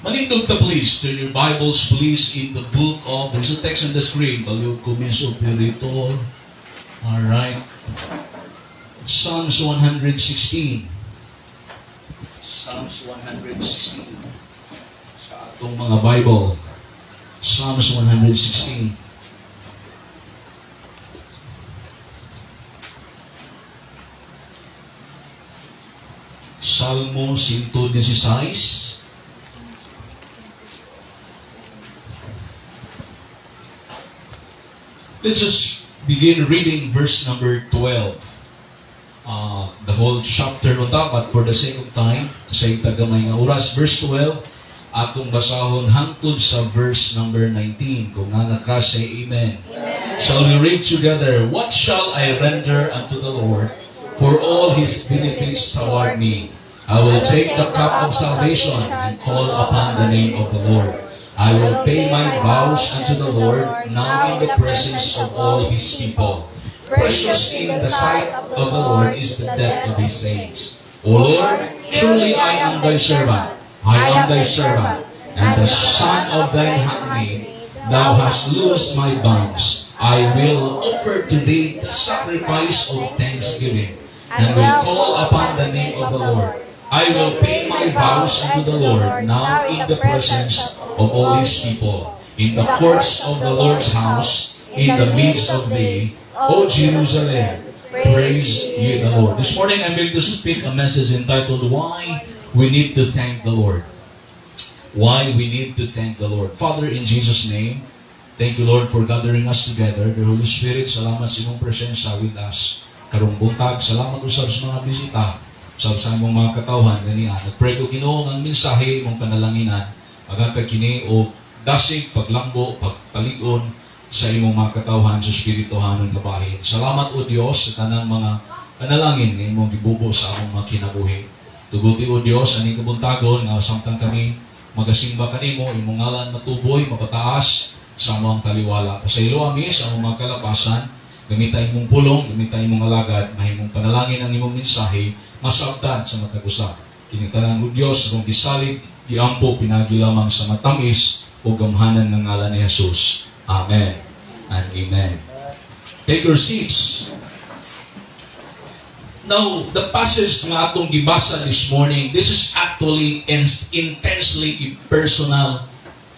Manindog ta, please. Turn your Bibles, please, in the book of, there's a text on the screen. Baliw ko, Miss Operator. All right. Psalms 116. Psalms 116. Sa atong mga Bible. Psalms 116. Salmo 116. Let's just begin reading verse number 12. The whole chapter unta, but for the sake of time, sa tagamay nga oras, verse 12, atong basahon hangtod sa verse number 19. Kung nga naka, say amen. Shall we read together? "What shall I render unto the Lord for all His benefits toward me? I will take the cup of salvation and call upon the name of the Lord. I will pay my vows unto the Lord now in the presence of all His people. Precious in the sight of the Lord is the death of His saints. O Lord, truly I am Thy servant. I am Thy servant, and the son of Thine handmaid. Thou hast loosed my bonds. I will offer to Thee the sacrifice of thanksgiving, and will call upon the name of the Lord. I will pay my vows unto the Lord now in the presence of all His people, in the courts of the Lord's house, in the midst of thee, O Jerusalem. Praise ye the Lord." This morning I'm going to speak a message entitled, "Why We Need to Thank the Lord." Why we need to thank the Lord. Father, in Jesus' name, thank you, Lord, for gathering us together. The Holy Spirit, salamat sa imong presensya with us karong buntag. Salamat usab sa mga bisita, usab sa imong mga katawhan ganiya. Nagpray ko, Ginoo, ang mensahe imong panalanginan magatag kini og dasig, paglambo, pagpalig-on sa imong mga katawhan sa espirituhanon nga bahin. Salamat, O Dios, sa tanang mga panalangin nga imong gibubo sa among mga kinabuhi. Tuguti, O Dios, aning kabuntagon nga samtang kami magasimba kanimo, imong ngalan matuboy, mapataas sa among taliwala. Pasaylo ami sa among mga kalapasan, gamita imong pulong, gamita imong alagad, mahimong panalangin ang imong mensahe, masabtan sa matag usa. Kini tanan, O Dios, akong gisalig, giampo pinagi lamang sa matamis o gamhanan ng ngalan ni Jesus. Amen and amen. Take your seats. Now, the passage nga atong gibasa this morning, this is actually intensely a personal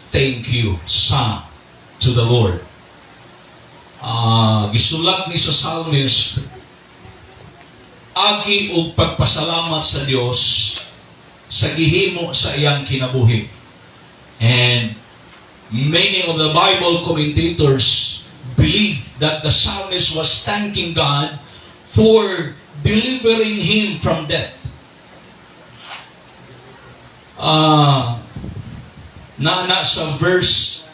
thank you psalm to the Lord. Gisulat ni sa psalmist agi og pagpasalamat sa Dios sa gihimo sa iyang kinabuhi. And many of the Bible commentators believe that the psalmist was thanking God for delivering him from death. Na sa verse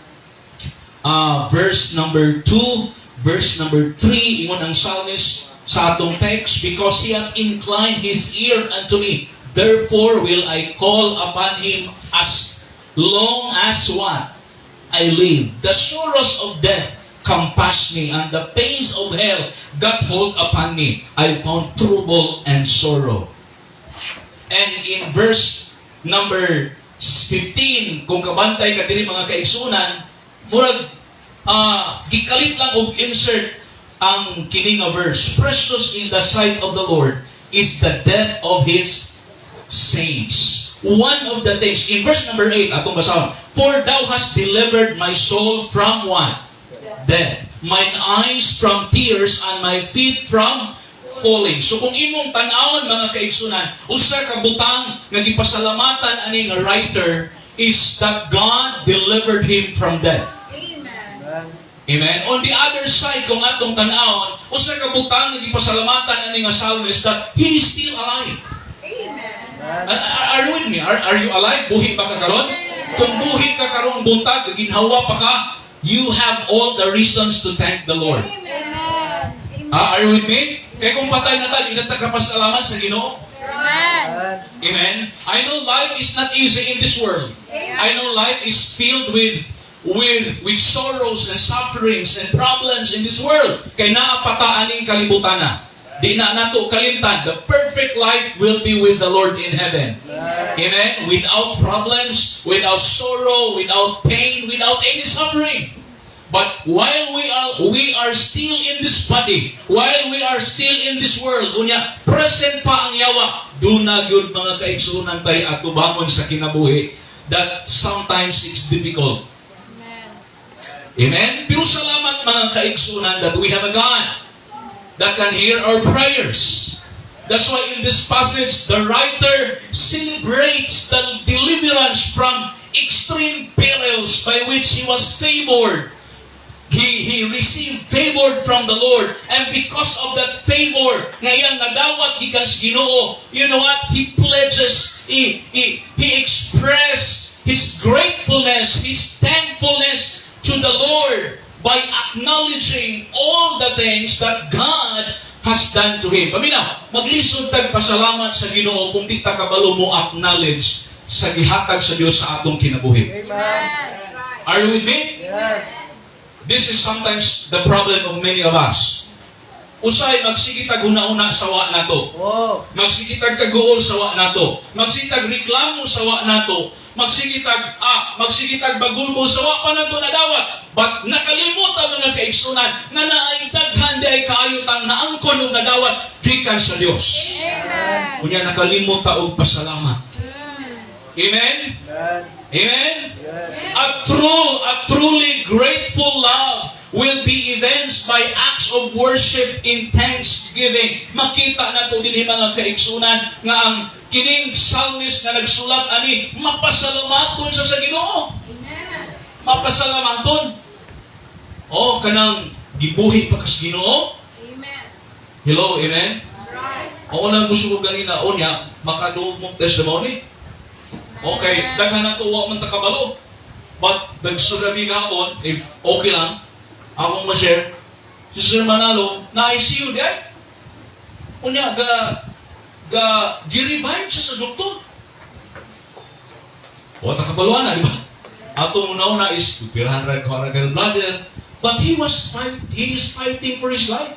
number 2, verse number 3, ingon ang psalmist sa atong text, "Because He hath inclined His ear unto me, therefore will I call upon Him as long as" what? "I live. The sorrows of death compassed me, and the pains of hell got hold upon me. I found trouble and sorrow." And in verse number 15, kung kabantay ka diri, mga kaigsunan, murag gikalit lang og insert ang kini nga verse. "Precious in the sight of the Lord is the death of His saints." One of the things, in verse number 8, atong basahon, "For Thou hast delivered my soul from" what? "Death. Mine eyes from tears and my feet from falling." So kung imong tan-awon, mga kaigsunan, usa ka butang nga gipasalamatan ani nga writer is that God delivered him from death. Amen. Amen. On the other side, kung atong tan-awon, usa ka butang nga gipasalamatan ani nga psalmist that he is still alive. Amen. Are you with me? Are you alive? Buhi ba ka karon? Kung buhi ka karong buntag, ginhawa pa ka, you have all the reasons to thank the Lord. Amen. Amen. Ah, are you with me? Kaya kung patay na ta, di na ta kapasalamat sa Ginoo. Amen. Amen. I know life is not easy in this world. I know life is filled with sorrows and sufferings and problems in this world. Kay naa pa ta aning kalibutan na. Di na nato kalimtan, the perfect life will be with the Lord in heaven. Amen? Without problems, without sorrow, without pain, without any suffering. But while we are still in this body, while we are still in this world, unya present pa ang yawa, duna gyud, mga kaigsuonan, tay atubangon sa kinabuhi that sometimes it's difficult. Amen. Amen? Pero salamat, mga kaigsuonan, that we have a God that can hear our prayers. That's why in this passage, the writer celebrates the deliverance from extreme perils by which he was favored. He received favor from the Lord. And because of that favor nga iyang nadawat gikan sa Ginoo, you know what? He pledges, he expressed his gratefulness, his thankfulness to the Lord by acknowledging all the things that God has done to him. Paminaw, maglisod tag pasalamat sa Ginoo kung di ta kabalo mo acknowledge sa gihatag sa Dios sa atong kinabuhi. Amen. Are you with me? Yes. This is sometimes the problem of many of us. Usay magsige tag huna-huna sa wa nato. Oh. Magsige tag kaguol sa wa nato. Magsige tag reklamo sa wa nato. Magsige tag bagulbol sa wa pa nato nadawat. But nakalimot ang mga kaigsuonan na naay daghan diay kaayo tang naangkon og nadawat gikan sa Dios. Amen. Unya nakalimot ta og pasalamat. Amen. Amen. Amen. Yes. A truly grateful love will be evinced by acts of worship in thanksgiving. Makita nato dinhi, mga kaigsuonan, nga ang kining psalmist nga nagsulat ani, mapasalamaton sa Ginoo. Amen. Mapasalamaton. Oh, kanang gibuhi pa kas Ginoo. Amen. Hello, amen. Right. Ako nang gusto ko ganina unya makaduog mong testimony. Okay, daghan na tuwa man ta kabalo. But nagsurami gahapon, if okay lang, akong ma-share, si Sir Manalo, na ICU di ay. Unya, ga, gi-revive siya sa doktor. Wa ta kabaluan na, di ba? Atong una-una is, pirahan ra ko ra bladder. But he is fighting for his life.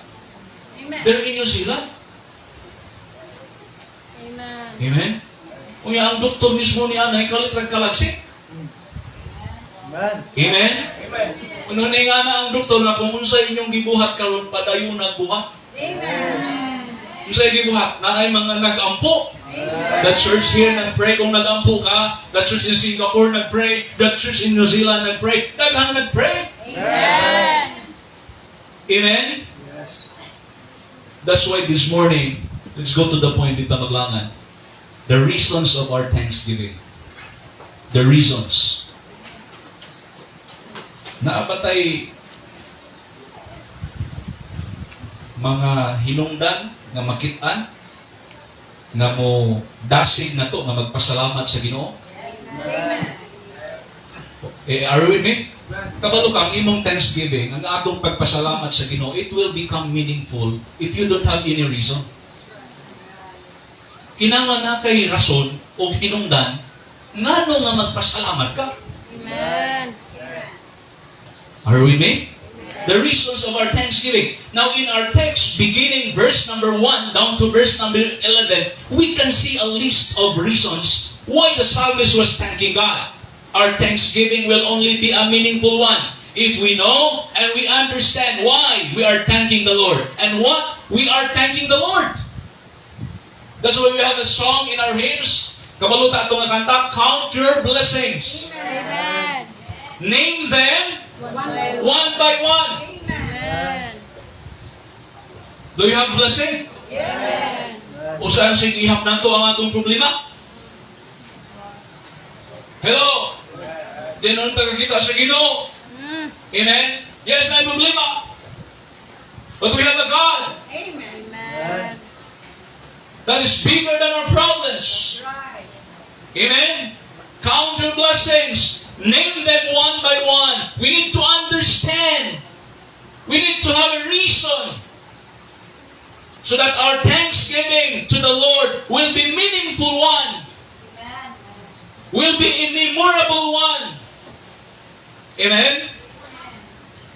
Amen. There in New Zealand. Amen. Amen? Unya, ang doktor mismo niya, nahikalit ra kalagsik. Amen. Amen? Amen. Ano ni nga na ang doktor na kung unsa inyong gibuhat karon, padayon nagbuhat. Amen. Unsa gibuhat? Naay mga nag-ampo. Amen. The church here nag-pray kung nag-ampo ka. The church in Singapore nag-pray. The church in New Zealand nag-pray. Daghang nag-pray. Amen. Amen? Yes. That's why this morning, let's go to the point dito maglangan. The reasons of our thanksgiving. The reasons. Naa ba tay mga hinungdan nga makit-an nga mo dasig na to nga magpasalamat sa Ginoo? Amen. Eh, are you with me? Kabalo ka, ang imong thanksgiving, ang atong pagpasalamat sa Ginoo, it will become meaningful if you don't have any reason. Kinahanglan na kay rason o hinungdan ngano nga magpasalamat ka. Amen. Are we with me? The reasons of our thanksgiving. Now, in our text, beginning verse number 1 down to verse number 11, we can see a list of reasons why the psalmist was thanking God. Our thanksgiving will only be a meaningful one if we know and we understand why we are thanking the Lord and what we are thanking the Lord. That's why we have a song in our hymns. Kabalo ta ato nga kanta, "Count Your Blessings." Amen. Name them One by one. One by one. Amen. Do you have blessing? Yes. O saan sing ihap nato ang atong problema? Hello? Di nun kita sa Ginoo. Amen? Yes, may problema. But we have a God Amen. Amen. That is bigger than our problems. Right. Amen? Count your blessings. Name them one by one. We need to understand. We need to have a reason so that our thanksgiving to the Lord will be meaningful one, Amen. Will be a memorable one. Amen?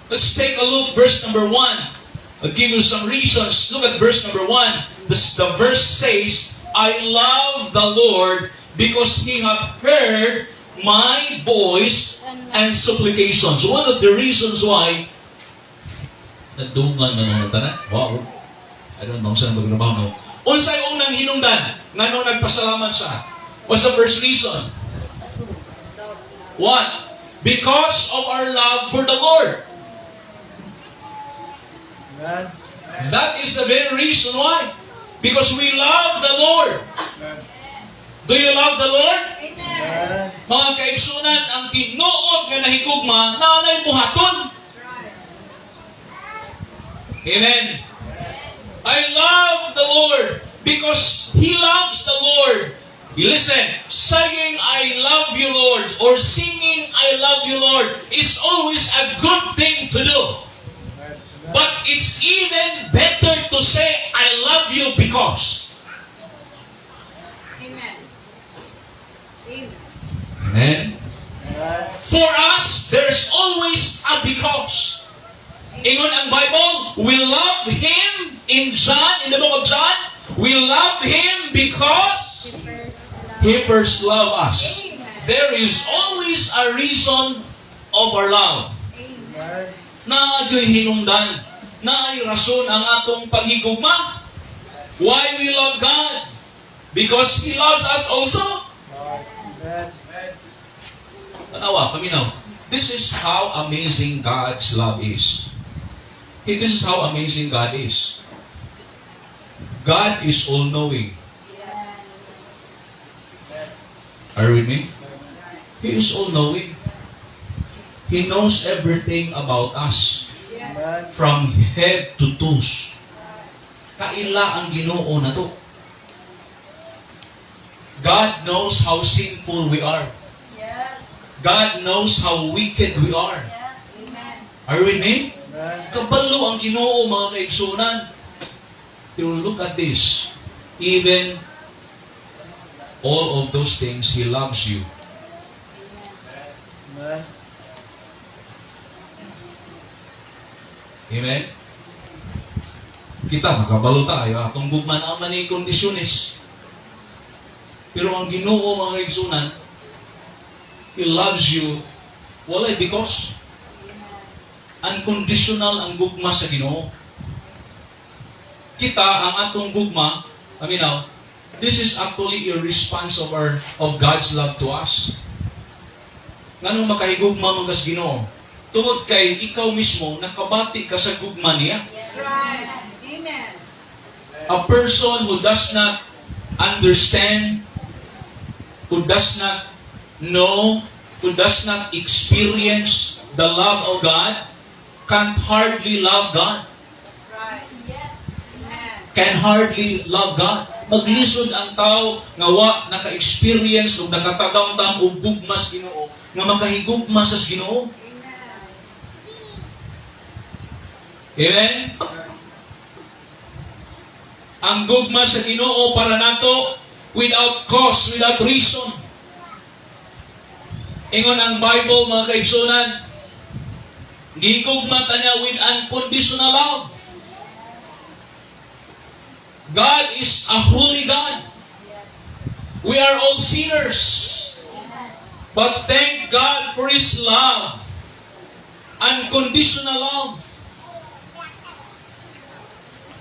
Let's take a look, verse number 1. I'll give you some reasons. Look at verse number 1. The verse says, "I love the Lord because He hath heard my voice and supplications." One of the reasons why, nagdungan man ang tanan. Wow. I don't know saan magtrabaho, no? Unsay unang hinungdan ngano nagpasalamat siya? What's the first reason? What? Because of our love for the Lord. Amen. That is the very reason why. Because we love the Lord. Amen. Do you love the Lord? Amen. Amen. Mga kaigsunan, ang tinuod nga nahigugma, naanay buhaton. That's right. Amen. I love the Lord because He loves the Lord. Listen, saying "I love you, Lord," or singing "I love you, Lord," is always a good thing to do. Amen. But it's even better to say, "I love you because." Amen. Amen. Amen. Amen. For us, there's always a because. Ingon ang Bible, we love Him in John, in the book of John, we love Him because He first loved He first loved us. Amen. There is always a reason of our love. Amen. Amen. Naay hinungdan, naay rason ang atong paghigugma. Why we love God? Because He loves us also. Amen. Tanawa, paminaw. This is how amazing God's love is. Hey, this is how amazing God is. God is all-knowing. Yes. Are you with me? He is all-knowing. He knows everything about us. Amen. From head to toes. Kaila ang Ginoo nato. God knows how sinful we are. Yes. God knows how wicked we are. Yes. Amen. Are you with me? Amen. Kabalo ang Ginoo, mga kaigsunan. Pero look at this. Even all of those things, He loves you. Amen. Amen? Kita, makabalo tayo. Atong gugma naa man ni kondisyones. Pero ang Ginoo, mga kaigsunan, He loves you walay because. Unconditional ang gugma sa Ginoo. Kita, ang atong gugma, I mean now, this is actually a response of God's love to us. Nganong makahigugma man kas Ginoo? Tungod kay ikaw mismo nakabati ka sa gugma niya. Yes. Right. Amen. A person who does not understand, who does not know, who does not experience the love of God, can hardly love God. That's right. Yes. Amen. Can hardly love God. Maglisod ang tao nga wa naka-experience o nakatagamtam og gugma sa Ginoo, nga makahigugma sa Ginoo. Amen. Amen? Ang gugma sa Ginoo para nato without cause, without reason. Ingon ang Bible, mga kaigsunan, gigugma ta niya with unconditional love. God is a holy God. We are all sinners. But thank God for His love. Unconditional love.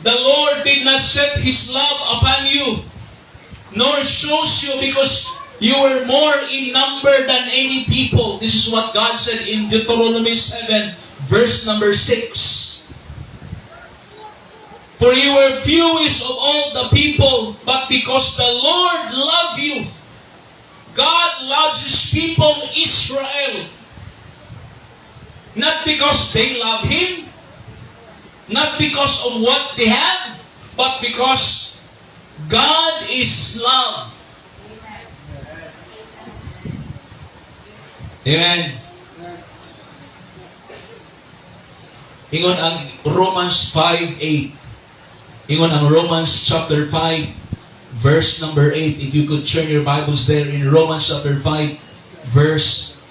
The Lord did not set His love upon you, nor chose you because you were more in number than any people. This is what God said in Deuteronomy 7, verse number 6. "For you were fewest of all the people, but because the Lord loved you." God loves His people, Israel. Not because they love Him, not because of what they have, but because God is love. Amen. Ingon ang Romans 5:8. Ingon ang Romans chapter 5 verse number 8. If you could turn your Bibles there in Romans chapter 5 verse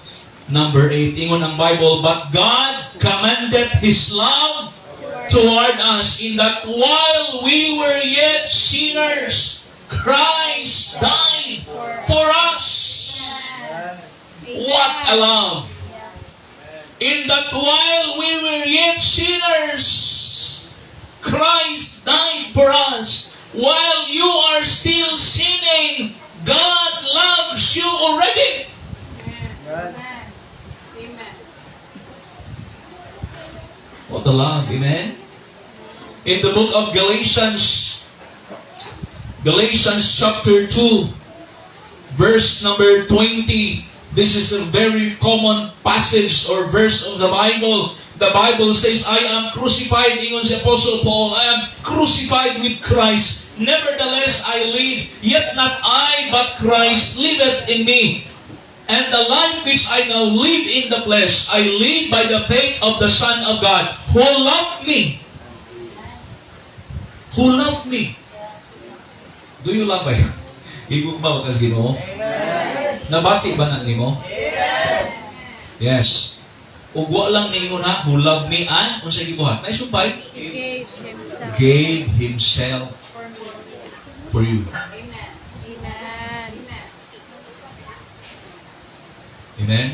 number 8. Ingon ang Bible, "But God commanded His love Toward us, in that while we were yet sinners, Christ died for us. Amen. What a love! In that while we were yet sinners, Christ died for us. While you are still sinning, God loves you already. Amen. Amen. What a love, amen? In the book of Galatians, Galatians chapter 2, verse number 20. This is a very common passage or verse of the Bible. The Bible says, "I am crucified," ingon si Apostle Paul, "I am crucified with Christ. Nevertheless, I live, yet not I, but Christ liveth in me. And the life which I now live in the flesh, I live by the faith of the Son of God, who loved me." Who loved me. Do you love ba? Higugma ba kas Ginoo? Nabati ba na nimo? Yes. Ug wa lang ningon ha, "who loved me and" unsa gibuhat? Naisumpay? He gave himself Gave himself for me. For you. Amen. Amen. Amen. Amen?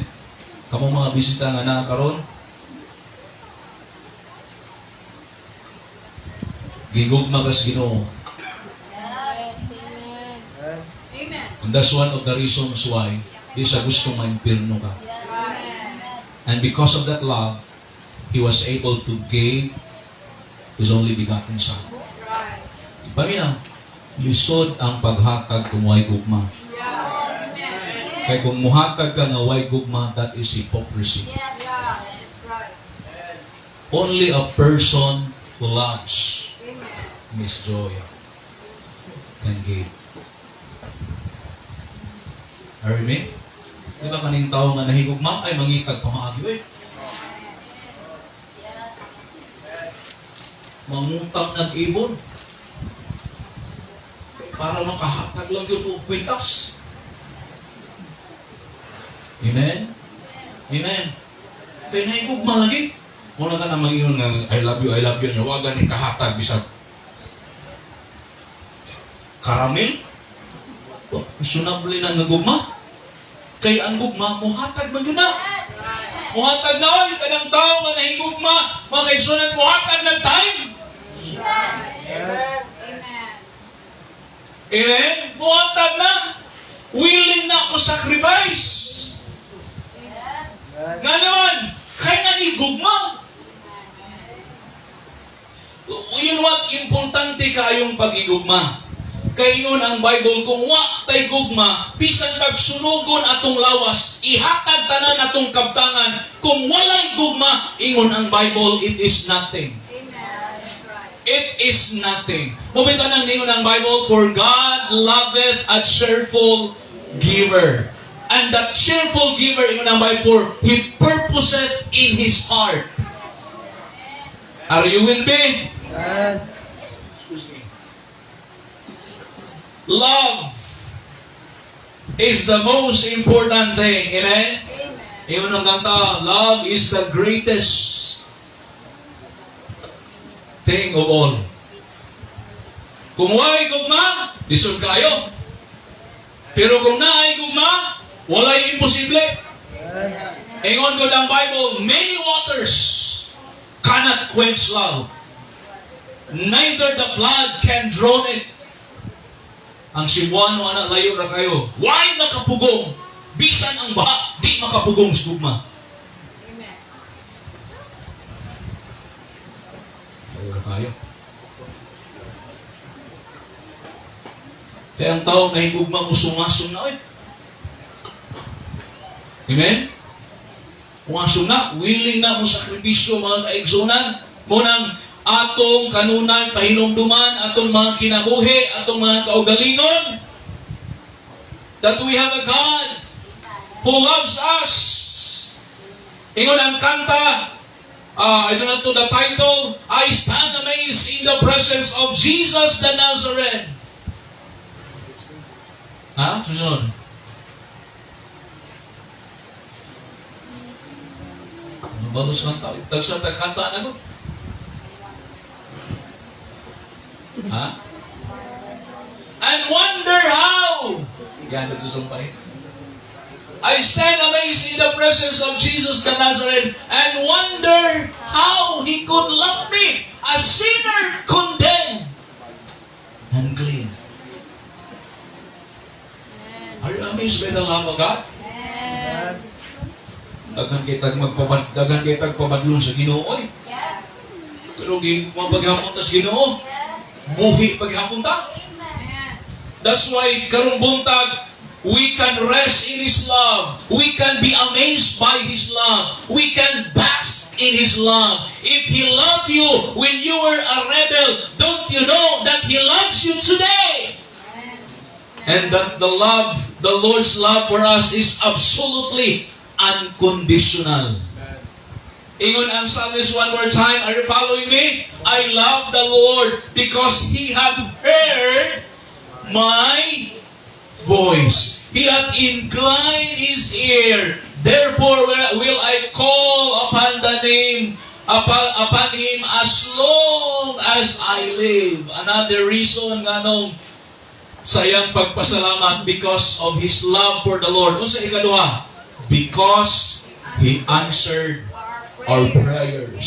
Kamo mga bisita nga naa karon, gigugma kas Ginoo. Yes, amen. Amen. Amen. And that's one of the reasons why di sa gusto maimpirno ka. And because of that love, He was able to give His only begotten Son. Paminaw, lisod ang paghatag kung way gugma. Amen. Kay kung muhatag ka nga way gugma, that is hypocrisy. Yeah. Right. Only a person who loves Amen. Miss Joya can give. Are you me? Di ba kaning tao nga nahigugma ay mangitag pamaagi oy? Mangutang ng ibon para makahatag lang yun og kwintas. Amen? Amen. Kay nahigugma lagi. Muna ka na mangingon nga, "I love you, I love you." Wa gani kahatag bisag karamel. Sunabli na nga gugma. Kay ang gugma, muhatag man yun na. Muhatag na, oy, kanang tao nga nahigugma, mga kaigsunan, muhatag ng time. Amen. Amen. Amen? Muhatag na. Willing na mo sacrifice. Amen. Nga naman, kay nanigugma. You know what? Importante kayong pag-igugma. Kay ingon ang Bible, kung wa tay gugma, bisan pagsunugon atong lawas, ihatag tanan atong kabtangan, kung walay gugma, ingon ang Bible, it is nothing. Amen. That's right. It is nothing. Mao bitaw nang ningon ang Bible, "For God loveth a cheerful giver." And that cheerful giver, ingon ang Bible, for He purposeth in His heart. Are you with me? Amen. Excuse me. Love is the most important thing. Amen? Amen. Ingon ang kanta, "Love is the greatest thing of all." Kung way gugma, lisod kayo. Pero kung naay gugma, walay imposible. Amen. Ingon ko ang Bible, "Many waters cannot quench love. Neither the flood can drown it." Ang Cebuano ana layo ra kayo. Way makapugong? Bisan ang baha, di makapugong sa gugma. Amen. Layo ra kayo. Kaya ang tao nahigugma mo sungasong na, oy. Amen? Ungasong na, willing na mo sakripisyo, mga kaigsunan. Mao nang atong kanunay pahinumduman, atong mga kinabuhi, atong mga kaugalingon, that we have a God who loves us. Ingon ang kanta, I do not know the title, "I Stand Amazed in the Presence of Jesus the Nazarene." Ha? Susunod. Ano ba sa kanta? Tagsa kanta na ko. Ha? And wonder how. Yan, nagsusumpay. I stand amazed in the presence of Jesus the Nazarene and wonder how He could love me, a sinner condemned and clean. Are you amazed by the love of God? Yes. Daghan kitag pabadlong sa Ginoo oy. Yes. Pero mapaghapon ta sa Ginoo. Yes. Buhi paghapon ta. Amen. That's why karong buntag, we can rest in His love. We can be amazed by His love. We can bask in His love. If He loved you when you were a rebel, don't you know that He loves you today? And that the Lord's love for us is absolutely unconditional. Ingon ang psalmist one more time. Are you following me? "I love the Lord because He hath heard my voice. He hath inclined His ear. Therefore will I call upon the name, upon Him as long as I live." Another reason nganong sa iyang pagpasalamat, because of his love for the Lord. Unsa ikaduha? Because He answered our prayers.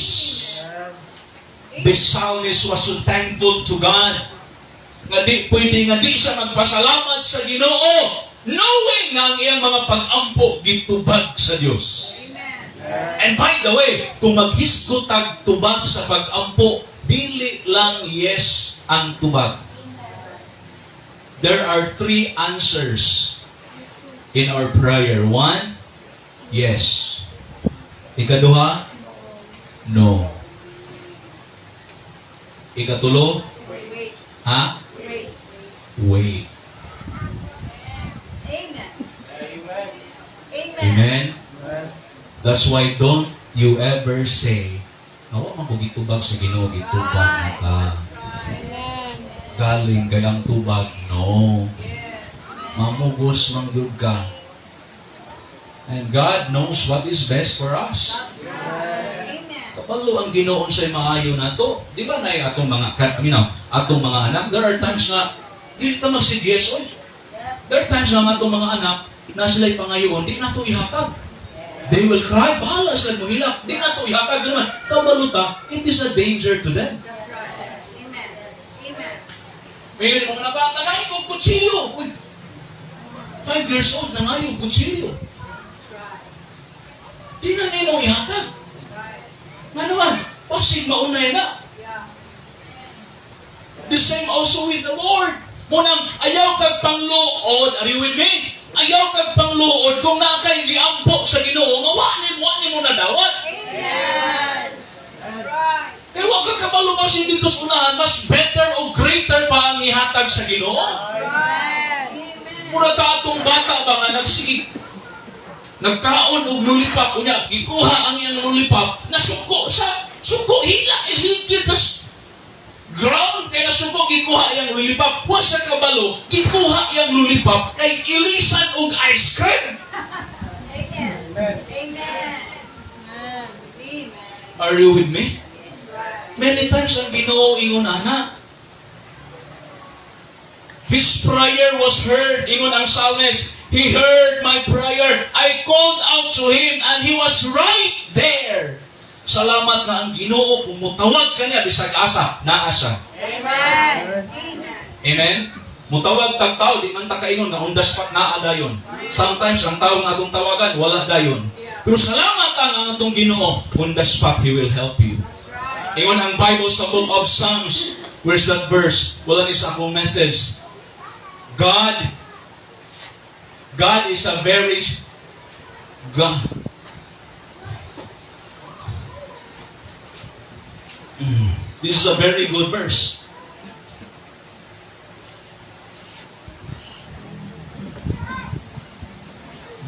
This psalmist was so thankful to God nga di pwede nga di siya magpasalamat sa Ginoo, knowing nga ang iyang mga pag-ampo gitubag sa Dios. And by the way, kung maghisgot tag tubag sa pag-ampo, dili lang yes ang tubag. There are three answers in our prayer. One, yes. Ikaduha, no. Ikatulo, Wait. Ha? Wait. Wait. Amen. Amen. Amen. Amen? Amen. That's why don't you ever say, "Awa man ko gitubag sa Ginoo, gitubag na ka." Amen. Galing kay ang tubag, no. Yes. Mamugos man gyud ka. And God knows what is best for us. That's right. Amen. Kabalo ang Ginoo sa maayo nato. Di ba nay atong mga atong mga anak, there are times nga dili ta mag-say yes oy. Yes. There are times nga ang atong mga anak na sila'y pangayoon, di nato ihatag. They will cry, bahala sila mohilak. Di nato ihatag naman. Kabalo ta, it is a danger to them. That's right. Amen. Amen. May mga nabata, "Tagay ko kutsilyo." Uy, 5 years old na nga yung kutsilyo. That's right. Di na nimo ihatag. That's right. Nga naman, basig maunay na. The same also with the Lord. Munang ayaw kag pangluod, are you with me? Ayaw kag pangluod kung naa kay giampo sa Ginoo nga wa nimo nadawat. Amen. That's right. Kay wa ka kabalo, mas dito sa unahan, mas better o greater pa ang ihatag sa Ginoo. That's right. Amen. Mura ta atong bata ba nga nagsige nagkaon og lollipop, unya gikuha ang iyang lollipop, nasuko sa suko, hila iligid tas ground kay nasuko. Gikuha iyang lollipop, wa sa kabalo gikuha iyang lollipop kay ilisan og ice cream. Amen. Amen. Amen. Amen. Amen. Are you with me? That's right. Many times ang Ginoo ingon ana. His prayer was heard. Ingon ang psalmist, "He heard my prayer. I called out to Him and He was right there." Salamat nga ang Ginoo kung mutawag ka niya bisag asa, naa siya. Amen. Amen. Amen? Mutawag tag tao, di man ta kaingon nga on the spot naa dayon. Sometimes ang tao nga atong tawagan wala dayon. Pero salamat ang atong Ginoo, on the spot He will help you. That's right. Ingon ang Bible sa book of Psalms. Where's that verse? Wala ni sa akong message. God is a very God. This is a very good verse.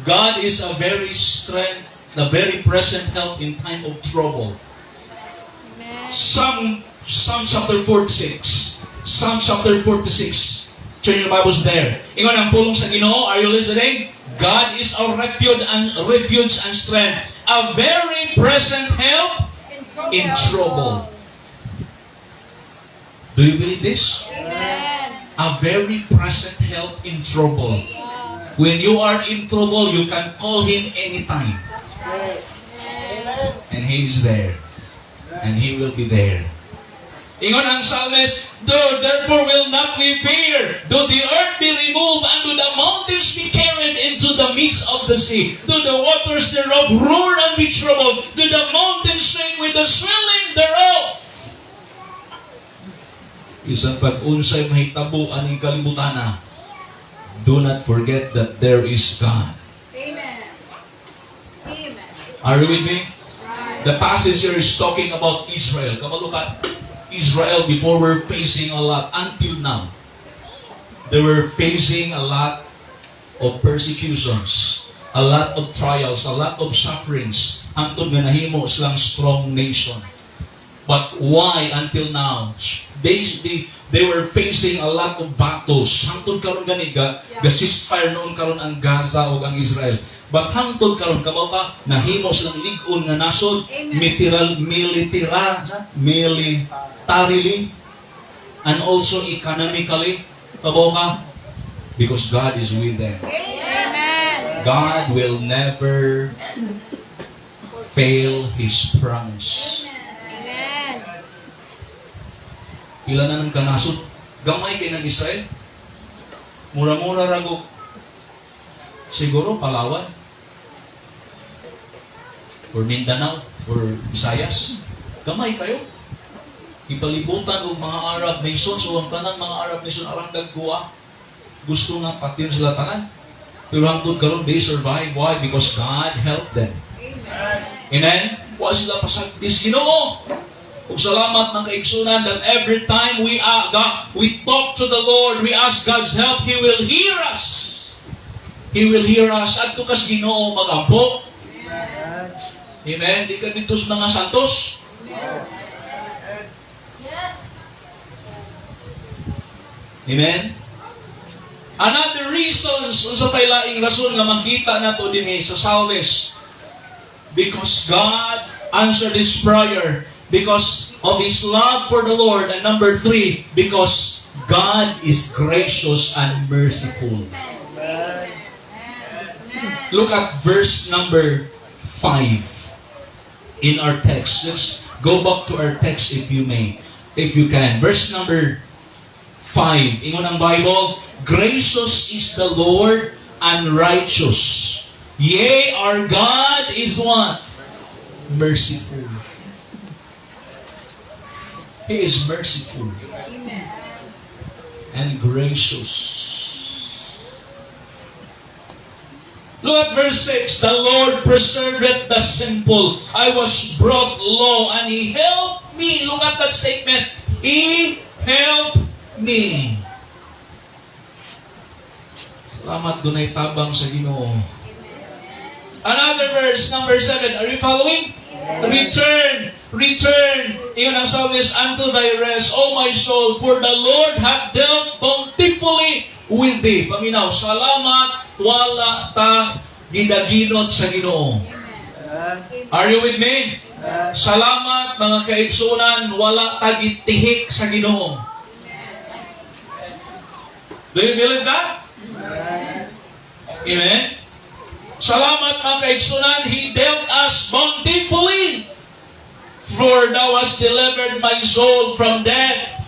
God is a very strength, the very present help in time of trouble. Amen. Psalm chapter 46. Psalm chapter 46. Turn your Bibles there. Ingon ang pulong sa Ginoo. Are you listening? God is our refuge and strength, a very present help in trouble. Do you believe this? Amen. A very present help in trouble. When you are in trouble, you can call Him anytime. Amen. And He is there. And He will be there. Ingon ang psalmist, "Though therefore will not we fear, though the earth be removed, and do the mountains be carried into the midst of the sea, do the waters thereof roar and be troubled, do the mountains shake with the swelling thereof." Bisan pag unsay mahitabo aning kalibutana, do not forget that there is God. Amen. Amen. Are you with me? Right. The passage here is talking about Israel. Kabalo ka, Israel before were facing a lot until now. They were facing a lot of persecutions, a lot of trials, a lot of sufferings. Hangtod nga nahimo silang strong nation. But why until now? They were facing a lot of battles. Hangtod karon gani ga ceasefire noon karon ang Gaza ug ang Israel. But hangtod karon, kabaw ka, nahimo silang lig-on nga nasod, Amen. Militarily and also economically. Kabaw ka, because God is with them. Amen. God will never fail His promise. Amen. Pila na ng kanasod? Gamay kay ng Israel. Mura-mura rago. Siguro Palawan. Or Mindanao. Or Visayas. Gamay kayo. Ipalibutan og mga Arab nations o ang tanang mga Arab nation arang dagkuha. Gusto nga patyon sila tanan. Pero hangtod karon they survive. Why? Because God helped them. Amen. Amen? Wa sila pasagdi sa Ginoo. Ug salamat, mga kaigsunan, that every time we God, we talk to the Lord, we ask God's help, He will hear us. He will hear us. Adto kas Ginoo magampo. Amen. Amen. Di ka dito sa mga santos. Yes. Amen. Another reasons, unsa pay laing rason nga makita nato dinhi sa psalmist? Because God answered his prayer because of his love for the Lord. And number three, because God is gracious and merciful. Amen. Look at verse number 5 in our text. Let's go back to our text if you may, if you can. Verse number 5. Ingon ang Bible, "Gracious is the Lord and righteous. Yea, our God is" what? "Merciful." He is merciful Amen. And gracious. Look at verse 6. "The Lord preserveth the simple. I was brought low and He helped me." Look at that statement. "He helped me." Salamat, dunay tabang sa Ginoo. Another verse, number 7. Are you following? "Return, return," ingon ang psalmist, "unto thy rest, O my soul, for the Lord hath dealt bountifully with thee." Paminaw, salamat, wala ta gidaginot sa Ginoo. Amen. Are you with me? Amen. Salamat, mga kaigsunan, wala ta gitihik sa Ginoo. Do you believe that? Amen. Amen? Salamat, mga kaigsunan, He dealt us bountifully. "For thou hast delivered my soul from death."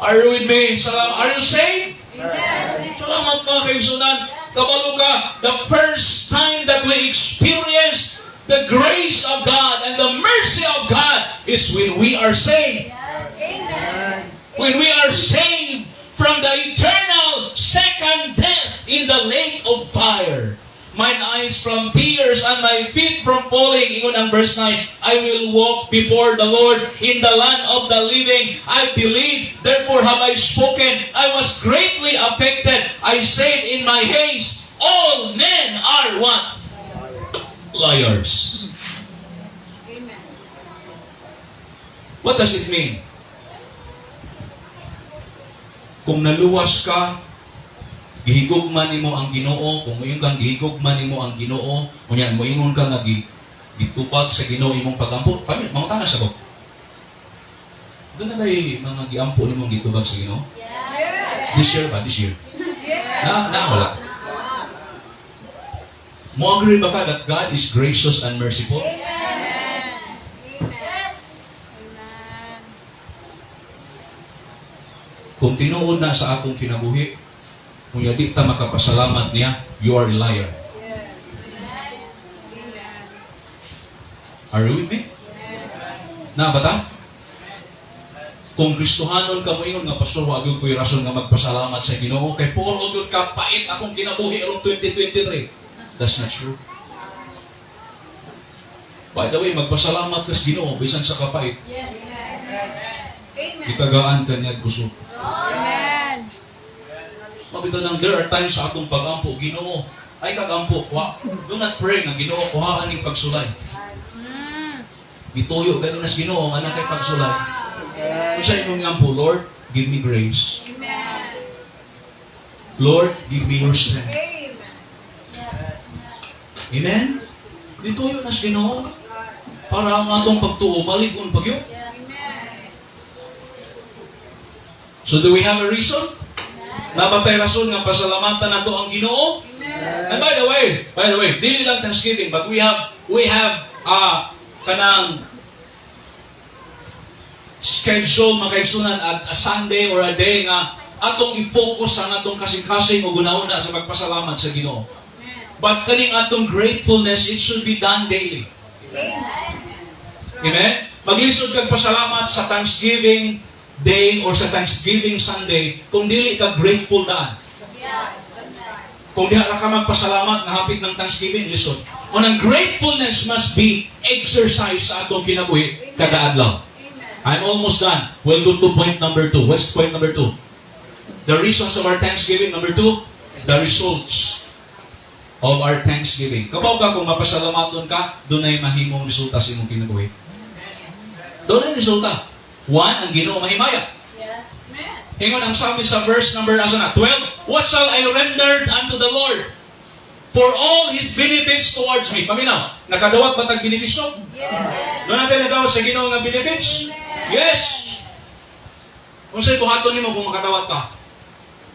Are you with me? Salamat. Are you saved? Amen. Salamat, mga kaigsunan. Kabalo ka, the first time that we experience the grace of God and the mercy of God is when we are saved. Yes. Amen. When we are saved from the eternal second death in the lake of fire. "Mine eyes from tears and my feet from falling." Ingon ang verse 9, "I will walk before the Lord in the land of the living. I believe, therefore have I spoken. I was greatly affected. I said in my haste, 'All men are" what? "Liars." Amen. What does it mean? Kung naluwas ka, gihigugma nimo ang Ginoo, kung moingon kang gihigugma nimo ang Ginoo, unya moingon ka nga gitubag sa Ginoo imong pagampo, pamit mangutana sa ko. Duna ba'y mga giampo nimong gitubag sa Ginoo? Yes. This year ba? This year? Yes. Na wala. Mo agree ba ka that God is gracious and merciful? Amen. Amen. Amen. Kung tinuod na sa atong kinabuhi, kung di ta makapasalamat niya, you are a liar. Yes. Amen. Are you with me? Na ba ta? Kung Kristohanon ka mo ingon nga, "Pastor, wa gyud ko'y rason nga magpasalamat sa Ginoo kay puro gyud ka pait akong kinabuhi aron 2023." That's not true. By the way, magpasalamat ka sa Ginoo bisan sa kapait. Yes. Amen. Gitagaan ka niya kusog. Amen. Mabito nang there are times sa atong pag-ampo, "Ginoo," ay kagampo, wa, do not pray nga, "Ginoo, kuhaan ning pagsulay." Gituyo gani nas Ginoo nga naa kay pagsulay. Kung sa imong ampo, "Lord, give me grace. Amen. Lord, give me your strength." Amen. Amen? Gituyo nas Ginoo para ang atong pagtuo malig-on pa gyud. Amen. So do we have a reason? Naa ba tay rason nga pasalamatan nato ang Ginoo? Amen. And by the way, dili lang Thanksgiving, but we have kanang schedule, mga kaigsunan, at a Sunday or a day nga atong i-focus ang atong kasing-kasing o gunahuna sa pagpasalamat sa Ginoo. Amen. But kaning atong gratefulness, it should be done daily. Amen. Amen? Maglisod kag pasalamat sa Thanksgiving Day or sa Thanksgiving Sunday kung dili ka grateful daan. That's right. Kung diha ra ka magpasalamat nga hapit ng Thanksgiving, lisod. On ang gratefulness must be exercised sa atong kinabuhi kada adlaw. Amen. I'm almost done. We'll go to point number 2. What's point number 2? The reasons of our thanksgiving. Number 2, the results of our thanksgiving. Kabaw ka kung mapasalamaton ka, dunay mahimong resulta sa imong kinabuhi. Dunay resulta. One, ang Ginoo mahimaya. Yes. Amen. Ingon ang sabi sa verse number asa na 12, "What shall I render unto the Lord for all His benefits towards me?" Paminaw, nakadawat ba tag benepisyo? Yes. Duna tay nadawat sa Ginoo nga benefits? Yes. Unsay buhaton nimo kung makadawat ka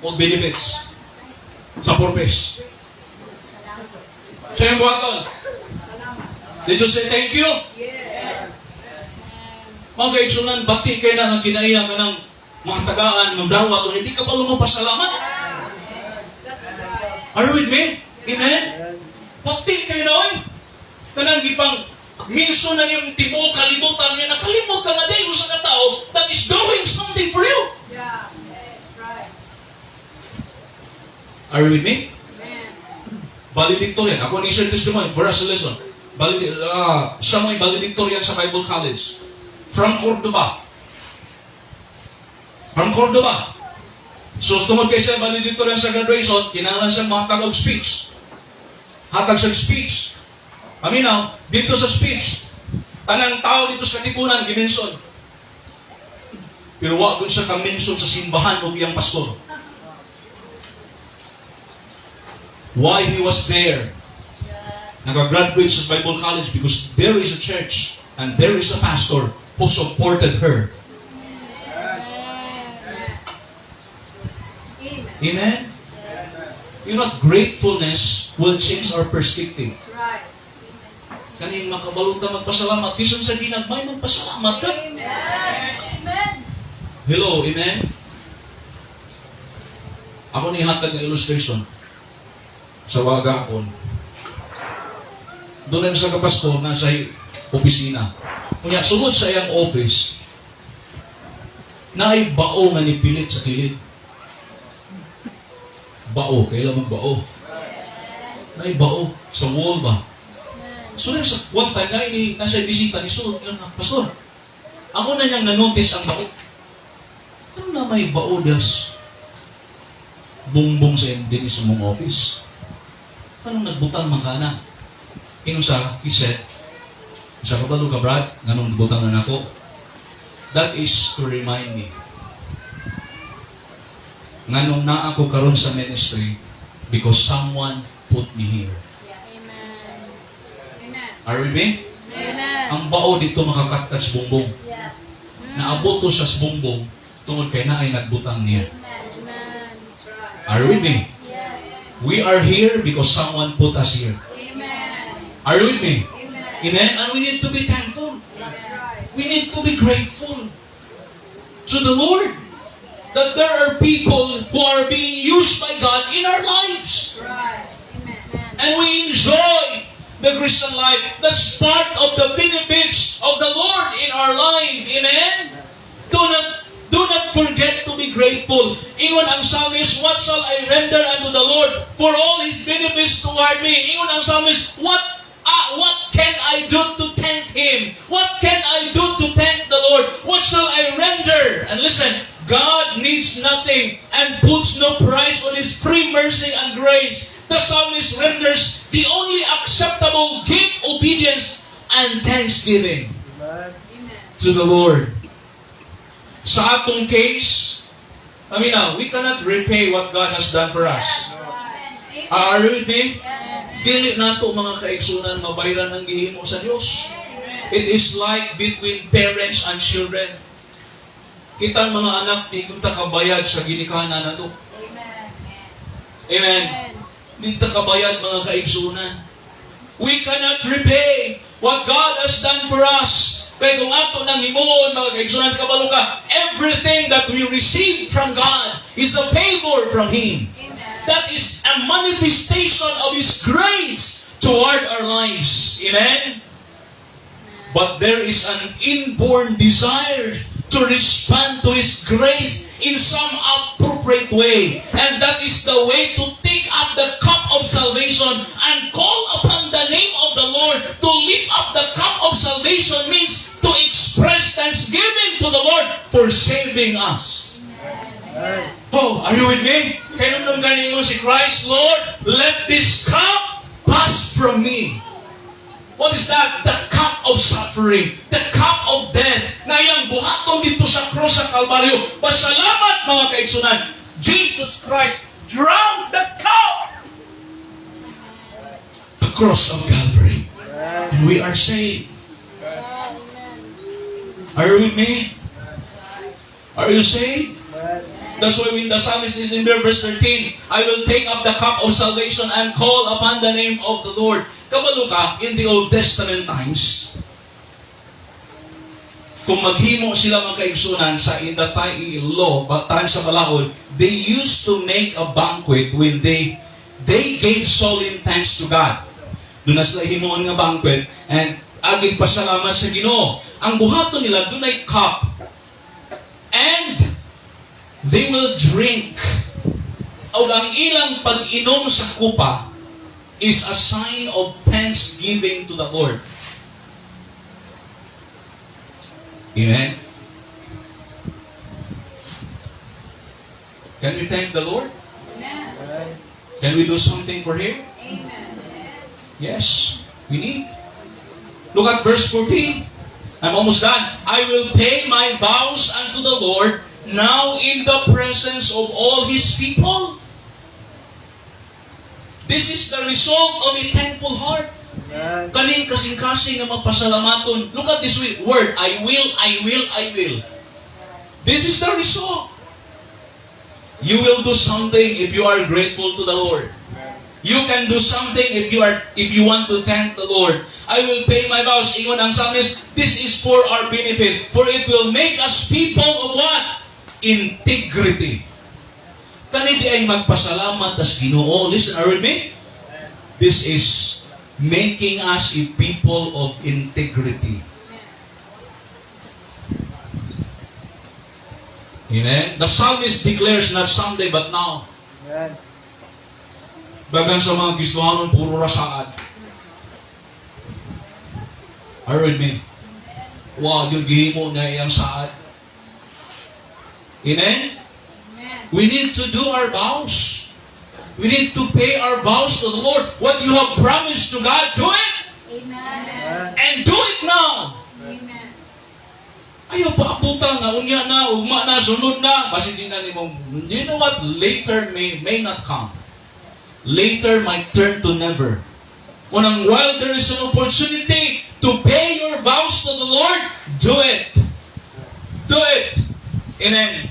og benefits sa purpose? Sa imong buhaton? Salamat. Did you say thank you? Yes. Mga kaigsunan, bati kay na ang kinaiya ka ng mga tagaan, magdawat, o hindi ka pa pasalamat. That's right. Are you with me? Amen? Pati kayo na, oy. Kanang gipang minso na niyong tibuok kalibutan niya, nakalimot ka nga day usa ka tao that is doing something for you. Yeah. That's right. Are you with me? Amen. Valedictorian. Ako ni share testimony for us to listen. Siya mo'y valedictorian sa Bible College. From Cordoba. From Cordoba. So, tungod kay siya valedictorian sa graduation, kinahanglan siyang mahatag og speech. Hatag siyang speech. Paminaw, dito sa speech, tanang tao dito sa Katipunan, gimension. Pero wa gud siya ka-mention sa simbahan o iyang pastor. Why he was there? Nakagraduate sa Bible College because there is a church and there is a pastor who supported her. Amen. Amen? You know, gratefulness will change our perspective. That's right. Kaning makabalo ta magpasalamat, bisan sa ginagmay, magpasalamat ka. Amen. Amen. Hello, amen? Ako ni hatag ng illustration sa waga akon. Duna sa kapastor nasa opisina. Unya, sugod sa iyang office, naay bao nga nipilit sa kilid. Bao, kailan mong bao? Naay bao sa wall ba? So sa one time na ini nasa bisita ni Sul, yun nga, "Pastor," ako na niyang nanotice ang bao. "Ano na may bao das bungbong sa din sa mong office? Anong nagbutang man ka na?" Ingon sa, he said, "Sa kabalo ka, Brad, nganong nagbutang na nako? That is to remind me. Nganong naa ako karon sa ministry because someone put me here." Amen. Amen. Are we with me? Amen. Ang bao dito makakatkat sa bungbong. Yes. Naabot to sa bumbong tungod kay naay nagbutang niya. Amen. That's right. Are you with me? Yes. We are here because someone put us here. Amen. Are you with me? Amen. Amen? And we need to be thankful. That's right. We need to be grateful to the Lord that there are people who are being used by God in our lives. That's right. Amen. Amen. And we enjoy the Christian life. That's part of the benefits of the Lord in our life. Amen? Do not forget to be grateful. Ingon ang psalmist, "What shall I render unto the Lord for all His benefits toward me?" Ingon ang psalmist, what can I do to thank Him? What can I do to thank the Lord? What shall I render? And listen, God needs nothing and puts no price on His free mercy and grace. The psalmist renders the only acceptable gift, obedience and thanksgiving Amen. Amen. to the Lord. Sa atong case, I mean, we cannot repay what God has done for us. Amen. Are you with me? Yes. Dili nato, mga kaigsunan, mabayran ang gihimo sa Dios. It is like between parents and children. Kitang mga anak, di ta kabayad sa ginikanan nato. Amen. Amen. Di ta kabayad, mga kaigsunan. We cannot repay what God has done for us. Kay kung ato nang himuon, mga kaigsunan, kabalo ka, everything that we receive from God is a favor from Him. Amen. That is a manifestation of His grace toward our lives. Amen? But there is an inborn desire to respond to His grace in some appropriate way. And that is the way to take up the cup of salvation and call upon the name of the Lord. To lift up the cup of salvation means to express thanksgiving to the Lord for saving us. Amen. Oh, are you with me? Kay nung ganingon si Christ, "Lord, let this cup pass from me." What is that? The cup of suffering, the cup of death, na iyang buhaton didto sa krus sa Kalbaryo. Pasalamat, mga kaigsunan, Jesus Christ drank the cup. The cross of Calvary. Amen. And we are saved. Amen. Are you with me? Are you saved? Amen. That's why when the psalmist is in verse 13, "I will take up the cup of salvation and call upon the name of the Lord." Kabalo ka, in the Old Testament times, kung maghimo sila, mga kaigsunan, sa in the time, law, time sa balaod, they used to make a banquet when they gave solemn thanks to God. Duna sila himuon nga banquet and agig pasalamat sa Ginoo. Ang buhaton nila, dunay cup. And they will drink. O ang ilang pag-inom sa kupa is a sign of thanksgiving to the Lord. Amen? Can we thank the Lord? Amen. Amen. Can we do something for Him? Amen. Yes, we need. Look at verse 14. I'm almost done. "I will pay my vows unto the Lord now in the presence of all His people." This is the result of a thankful heart. Amen. Kaning kasing-kasing nga mapasalamaton. Look at this word, "I will, I will, I will." This is the result. You will do something if you are grateful to the Lord. You can do something if you want to thank the Lord. "I will pay my vows." Ingon ang psalmist, this is for our benefit. For it will make us people of what? Integrity. Kani diay magpasalamat tas Ginoo. Listen, are you with me? This is making us a people of integrity. Amen? The psalmist declares not someday but now. Amen. Dagan sa mga Kristohanon, puro ra saad. Are you with me? Wow, yung gihimo na iyang saad. Amen? Amen. We need to do our vows. We need to pay our vows to the Lord. What you have promised to God, do it. Amen. Amen. And do it now. Amen. Ayaw pa abutan nga unya na, ugma na, sunod na. Basin di na nimo. You know what? Later may not come. Later might turn to never. Unang while there is an opportunity to pay your vows to the Lord, do it. Amen.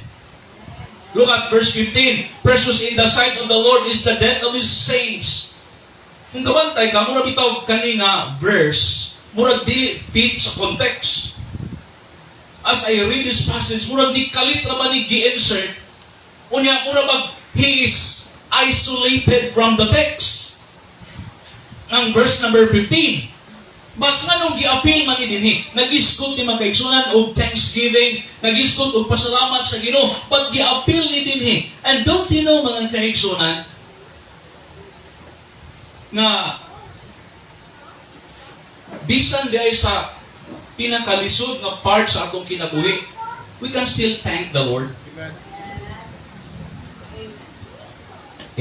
Look at verse 15. "Precious in the sight of the Lord is the death of His saints." Kung kabantay ka, mura bitaw kani nga verse, murag di fit sa context. As I read this passage, murag ni kalit ra ba ni gi-insert. Unya, mura bag he is isolated from the text. Ang verse number 15. But nganong giapil man ni dinhi? Nagisgot ni mga kaigsunan og thanksgiving, nagisgot og pasalamat sa Ginoo, but giapil ni dinhi. And don't you know, mga kaigsunan, nga bisan diay sa pinakalisod nga part sa atong kinabuhi, we can still thank the Lord? Amen.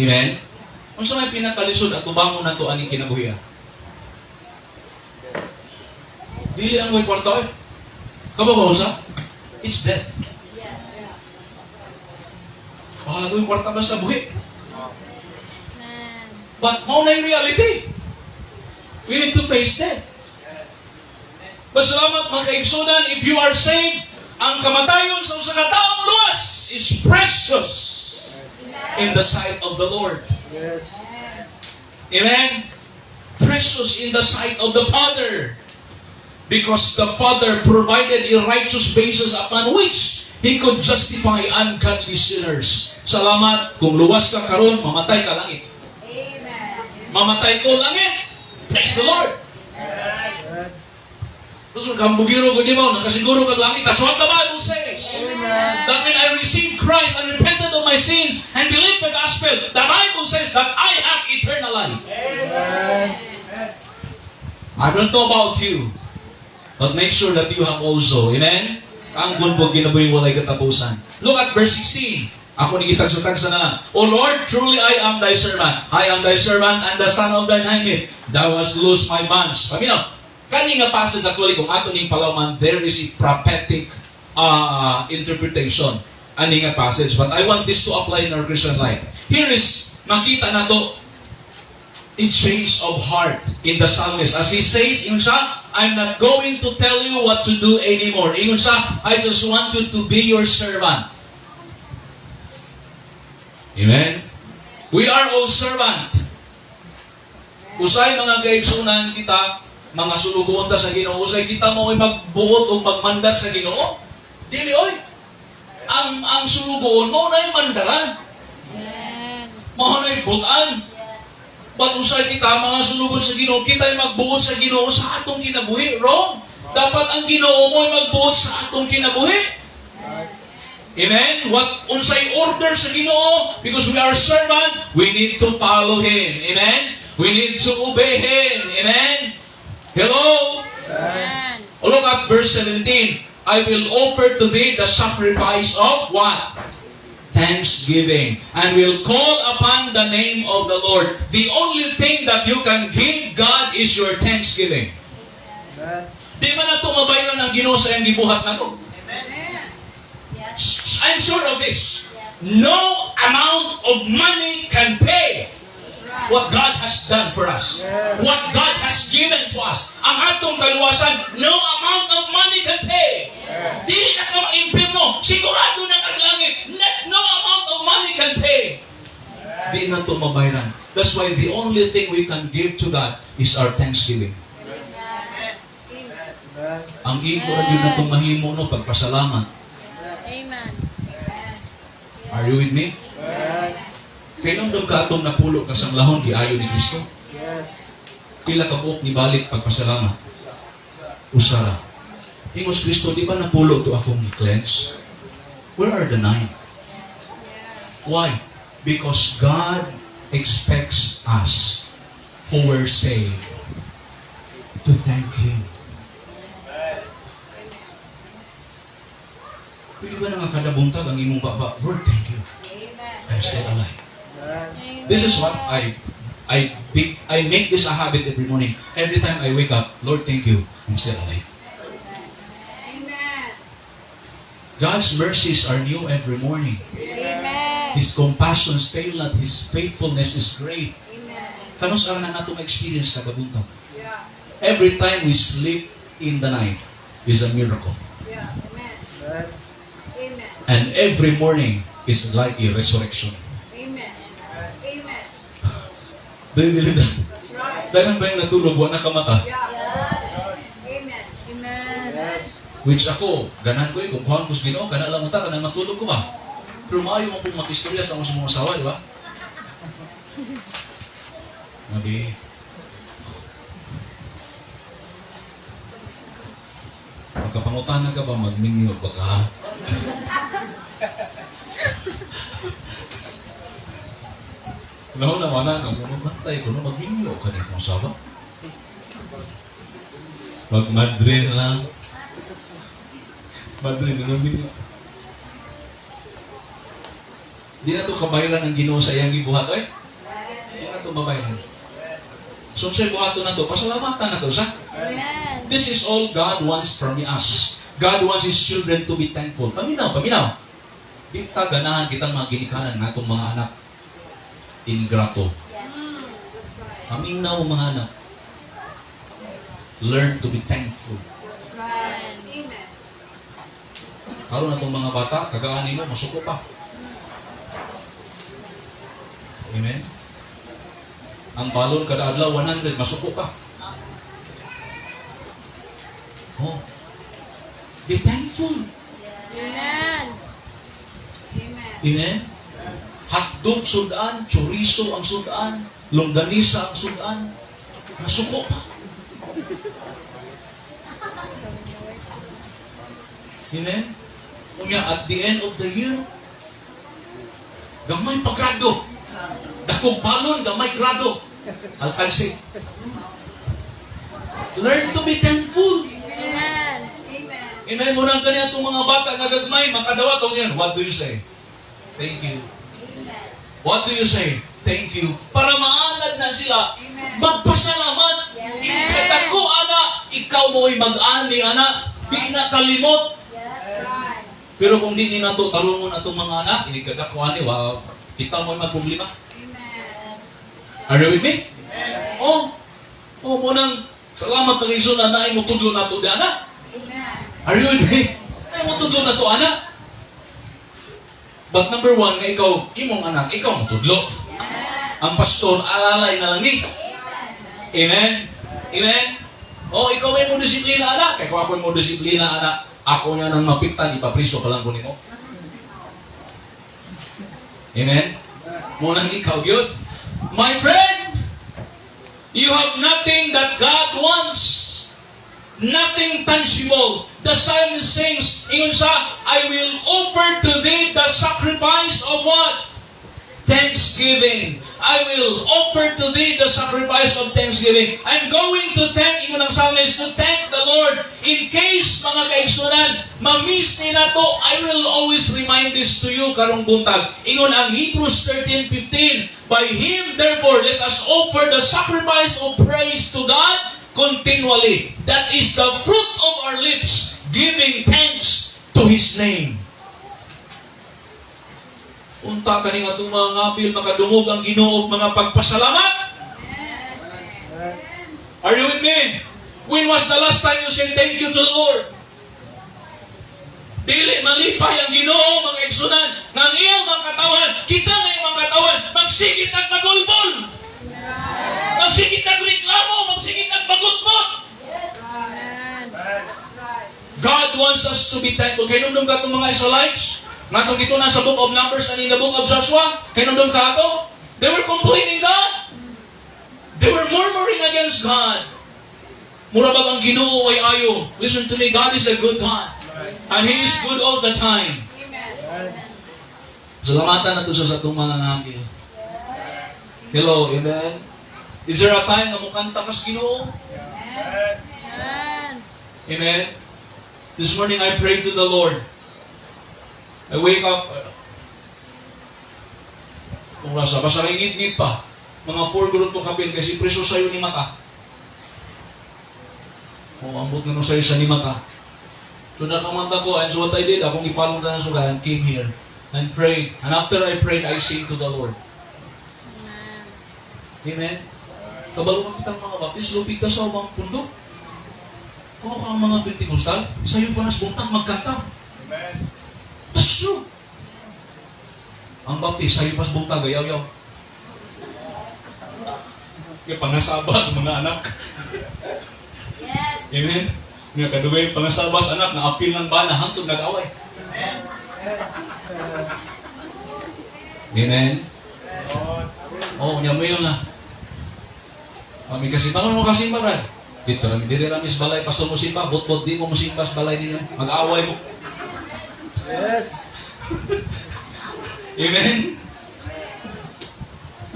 Amen? Unsa may pinakalisod at tubangon nato aning kinabuhi, ah? Dili ang way kwarta eh. Kabalo ba unsa? It's death. Bahala ko yung kwarta basta buhi. Amen. But mao na yung reality. We need to face death. But salamat, mga kaigsunan, if you are saved, ang kamatayon sa usa ka taong luwas is precious in the sight of the Lord. Yes. Amen? Precious in the sight of the Father. Because the Father provided a righteous basis upon which He could justify ungodly sinners. Salamat, kung luwas ka karon, mamatay ka, langit. Amen. Mamatay ko, langit. Praise the Lord. Amen. Gusto kambugiro ko di mo, nakasiguro kag langit. That's what the Bible says. Amen. That when I received Christ and repented of my sins and believed the gospel, the Bible says that I have eternal life. Amen. I don't know about you, but make sure that you have also. Amen? Ang po kinabuhi walay katapusan. Look at verse 16. Ako ni gitagsa-tagsa na lang. "O Lord, truly I am thy servant. I am thy servant and the son of thine handmaid. Thou hast loosed my bonds." Paminaw, kani nga passage actually, kung ato ning palawman, there is a prophetic interpretation ani nga passage. But I want this to apply in our Christian life. Here is, makita nato a change of heart in the psalmist. As he says, ingon siya, "I'm not going to tell you what to do anymore." Ingon siya, "I just want you to be your servant." Amen? We are all servant. Usay, mga kaigsunan, kita, mga sulugoon ta sa Ginoo, usay kita mo ay magbuot o magmandat sa Ginoo. Dili oy. Ang sulugoon mao na mandaran. Amen. Mao na butan. But usay kita mga sulugoon sa Ginoo, kita ay magbuot sa Ginoo sa atong kinabuhi. Wrong. Dapat ang Ginoo mo ay magbuot sa atong kinabuhi. Amen? What unsay order sa Ginoo, because we are servant, we need to follow Him. Amen? We need to obey Him. Amen? Hello? Amen. Look at verse 17. "I will offer to thee the sacrifice of" what? "Thanksgiving. And will call upon the name of the Lord." The only thing that you can give God is your thanksgiving. Amen. Di man nato mabayaran ang Ginoo sa iyang gibuhat nato. Amen. I'm sure of this. No amount of money can pay what God has done for us. What God has given to us. Ang atong kaluwasan, no amount of money can pay. Dili na ka ma-impyerno, sigurado na kag langit. Not, no amount of money can pay. Di na ito mabayaran. That's why the only thing we can give to God is our thanksgiving. Amen. Ang imo ra gyud natong mahimo, no, pagpasalamat. Amen. Are you with me? Amen. Kay nung ka atong napulo ka sanglahon, giayo ni Kristo. Yes. Pila ka buok ni balik pagpasalamat? Usa ra. Ingos Kristo, "Di ba napulo to akong gi-cleanse? Where are the nine?" Why? Because God expects us who were saved to thank Him. Pwede ba nga kada buntag ang imong baba, "Lord, thank you. I'm still alive." Amen. This is what I make this a habit every morning. Every time I wake up, "Lord, thank you. I'm still alive." Amen. God's mercies are new every morning. Amen. His compassions fail not. His faithfulness is great. Amen. Kanus-a na natong experience kada buntag? Yeah. Every time we sleep in the night is a miracle. Yeah. Amen. Amen. Amen. And every morning is like a resurrection. Amen. Amen. Do you believe that? That's right. Daghan ba yung natulog, wa nakamata? Yeah. Amen. Amen. Yes. Which ako, ganahan ko eh, kung kuhaan ko sa Ginoo, kana lang mata, kanang matulog ko ba? Pero maayo mo pong makistorya sa akong mga asawa, di ba? Nabi. Magkapangutana ka ba, magminyo ba ka? No, na wala ka. Kung magbantay ko, no, magminyo ka na akong asawa. Magmadre na lang. Madre na lang minyo. Di na to kabayaran ang Ginoo sa iyang gibuhat, oy. Di na to mabayaran. So, sa buhaton na to, pasalamatan na to sa. Amen. This is all God wants from us. God wants His children to be thankful. Paminaw, paminaw. Di ta ganahan kitang mga ginikanan nga atong mga anak. Ingrato. That's right. Paminaw mga anak. Learn to be thankful. That's right. Amen. Karon atong mga bata, tagaan nimo masuko pa. Amen. Ang balon kada adlaw 100 masuko pa. Oh. Be thankful. Amen. Amen. Amen. Hotdog sudan, chorizo ang sudan, longganisa ang sudan. Masuko pa. Amen. Unya at the end of the year, gamay pa grado. Dakong balon, gamay grado. Alkansi. Learn to be thankful. Amen. Amen. Amen. Muna kaniya itong mga bata nga gagmay, makadawat ang yan. What do you say? Thank you. What do you say? Thank you. Para maanad na sila, Amen. magpasalamat. Amen. Ikadako, ana, ikaw mo'y mag-ani, ana. Di na kalimot. That's right. Pero kung di ni nato tarungon atong mga anak, inikadako ani, wow, kita mo'y magproblema. Amen. Are you with me? Oh. Oh, munang salamat ng Iso na naay mo tudlo nato di ana. Amen. Are you with me? Naay mo tudlo nato ana. But number one, nga ikaw, imong anak, ikaw mo tudlo. Ang pastor, alalay na lang ni. Amen? Amen? Oh, ikaw may mo disiplina, anak. Kaya kung ako mo disiplina, anak, ako niya nang mapiktan, ipapriso pa lang ko nimo. Amen? Munang ikaw, gyud. My friend, you have nothing that God wants. Nothing tangible. The psalmist sings, ingon siya, "I will offer to thee the sacrifice of" what? Thanksgiving. I will offer to thee the sacrifice of thanksgiving. I'm going to thank, ingon ang psalmist, to thank the Lord. In case, mga kaigsunan, ma-miss ni nato, I will always remind this to you karong buntag. Ingon ang Hebrews 13:15, "By Him, therefore, let us offer the sacrifice of praise to God continually. That is the fruit of our lips, giving thanks to His name." Unta kani nga itong mga ngabil, makadungog ang Ginoo og mga pagpasalamat. Amen. Are you with me? When was the last time you said thank you to the Lord? Dili malipay ang Ginoo, mga igsunan, nga ang iyang mga katawan, kita nga iyang mga katawan, magsigit ang magulbol. Magsigit ang reklamo, magsigit ang bagutbot. Amen. God wants us to be thankful. Kahinumdom ka itong mga Israelites? Nga itong dito na sa Book of Numbers and in the Book of Joshua? Kahinumdom ka ato? They were complaining God. They were murmuring against God. Mura bag ang Ginoo ay ayo. Listen to me, God is a good God. And He is good all the time. Amen. Salamatan na to sa atong mga ngagil. Hello, amen. Is there a time nga mukanta kas Ginoo? Amen. Amen. This morning I prayed to the Lord. I wake up, kung rasa, basta kay ngit-ngit pa. Mga 4 guro to kapin, kasi preso sa'yo ni mata. O, ambot nga nung sa'yo sa ni mata. So nakamanta ko, and so what I did, akong ipalong na suga, and came here and prayed. And after I prayed, I sing to the Lord. Amen. Amen? Kabalo ka kitang mga Baptist, lupig ta sa ubang pundok. Kung ka ang mga Pentecostal, sa'yo pa nas buntag magkanta. Amen. Tapos That's true. Ang Baptist, sayo pas buntag, ayaw-yaw. Yung pangasabas, mga anak. Yes. Amen? Nga kadugay pangasabas anak na apil ng bana hangtod nag-away. Amen? Oh, nya mo yun nga. Kami kasi, bakit mo kasimba, brad? Dito rami, dito rami sa balay, pastor mo simba, bot-bot di mo mo simba sa balay ninyo. Mag-away mo. Yes. Amen?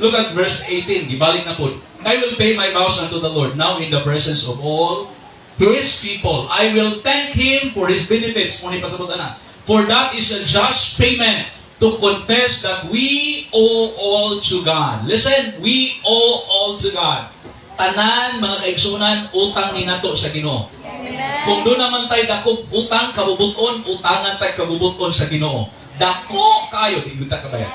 Look at verse 18. Gibalik na po. "I will pay my vows unto the Lord now in the presence of all His people. I will thank Him for His benefits." Muna pasabot na. "For that is a just payment to confess that we owe all to God." Listen, we owe all to God. Tanan, mga kaigsunan, utang ni nato sa Ginoo. Amen. Kung duna man tay dakong utang kabubuton, utangan tay kabubuton sa Ginoo. Dako kayo, di ta kabayad.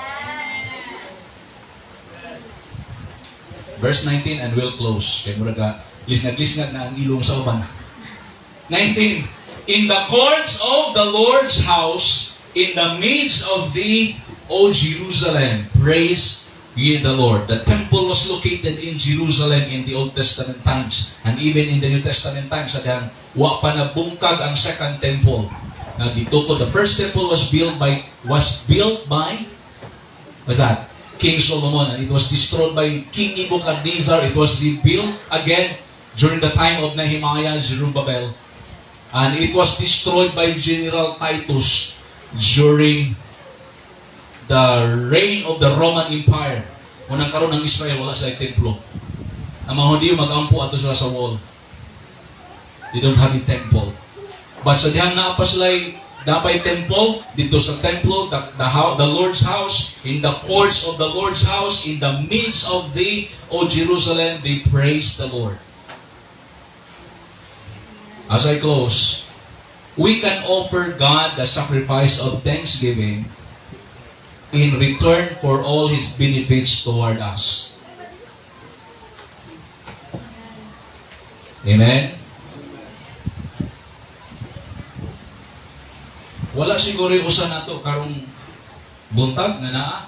Verse 19 and we'll close. Kay murag lisngag-lisngag na ang ilong sa uban. 19. "In the courts of the Lord's house, in the midst of thee, O Jerusalem, praise ye the Lord." The temple was located in Jerusalem in the Old Testament times. And even in the New Testament times, sa wa pa nabungkag ang second temple. Nagitukod. The first temple was built by, what's that? King Solomon, and it was destroyed by King Nebuchadnezzar. It was rebuilt again during the time of Nehemiah, Zerubbabel. And it was destroyed by General Titus during the reign of the Roman Empire. Unang karon ang Israel wala sa templo. Ang mga Hudiyo mag-ampo ato sila sa wall. They don't have a temple. But sa dihang naa pa sila napay temple, dito sa templo, the Lord's house, in the courts of the Lord's house, in the midst of thee, O Jerusalem, they praise the Lord. As I close, we can offer God the sacrifice of thanksgiving in return for all His benefits toward us. Amen? Wala siguro yung usa nato karong buntag nga naa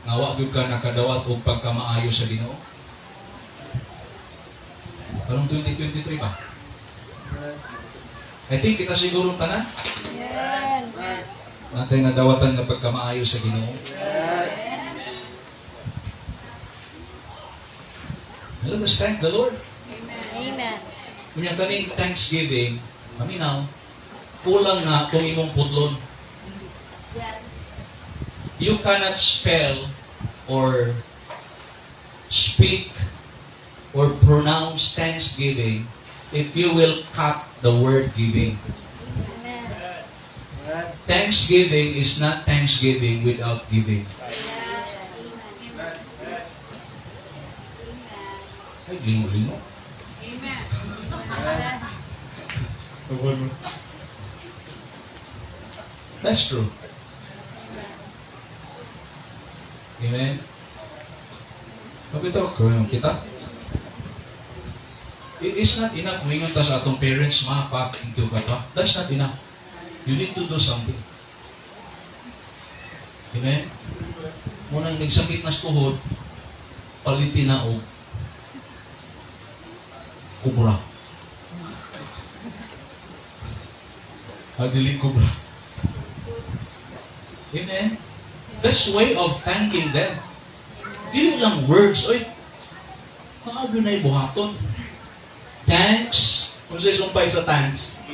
nga wa gyud ka nakadawat og pagkamaayo sa Ginoo. Karong 2023 ba? I think kita siguro tanan Amen. Natay nadawatan nga pagkamaayo sa Ginoo. Let us thank the Lord. Amen. Kunya kaning thanksgiving, paminaw, kulang na kung imong putlon. You cannot spell or speak or pronounce thanksgiving if you will cut the word "giving." Amen. Thanksgiving is not thanksgiving without giving. Amen. Ay, lingo-lingo. Amen. Amen. That's true. Amen. Kapito, kita. It is not enough moingon ta sa atong parents, "Ma, Pa, thank you ka pa." That's not enough. You need to do something. Amen? Munang nagsakit na sa tuhod, palitin na og kubra. Ah, dili kubra. Amen? That's way of thanking them. Dili lang words, oy. Maago na buhaton. Thanks. Kung sa sumpay sa thanks.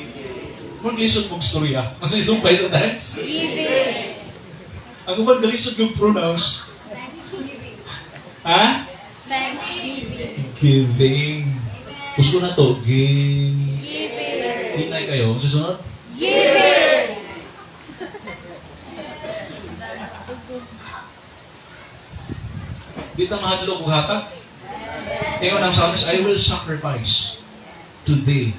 Kung lisod mong storya. Kung sa sumpay sa thanks. Giving. Ang uban galisod yung pronounce. Thanksgiving. Ha? Thanksgiving. Giving. Amen. Gusto na to. Give. Giving. Hinay kayo. Ang susunod? Giving. Di ta mahadlok og hatag. Ingon ang psalmist, "I will sacrifice to thee."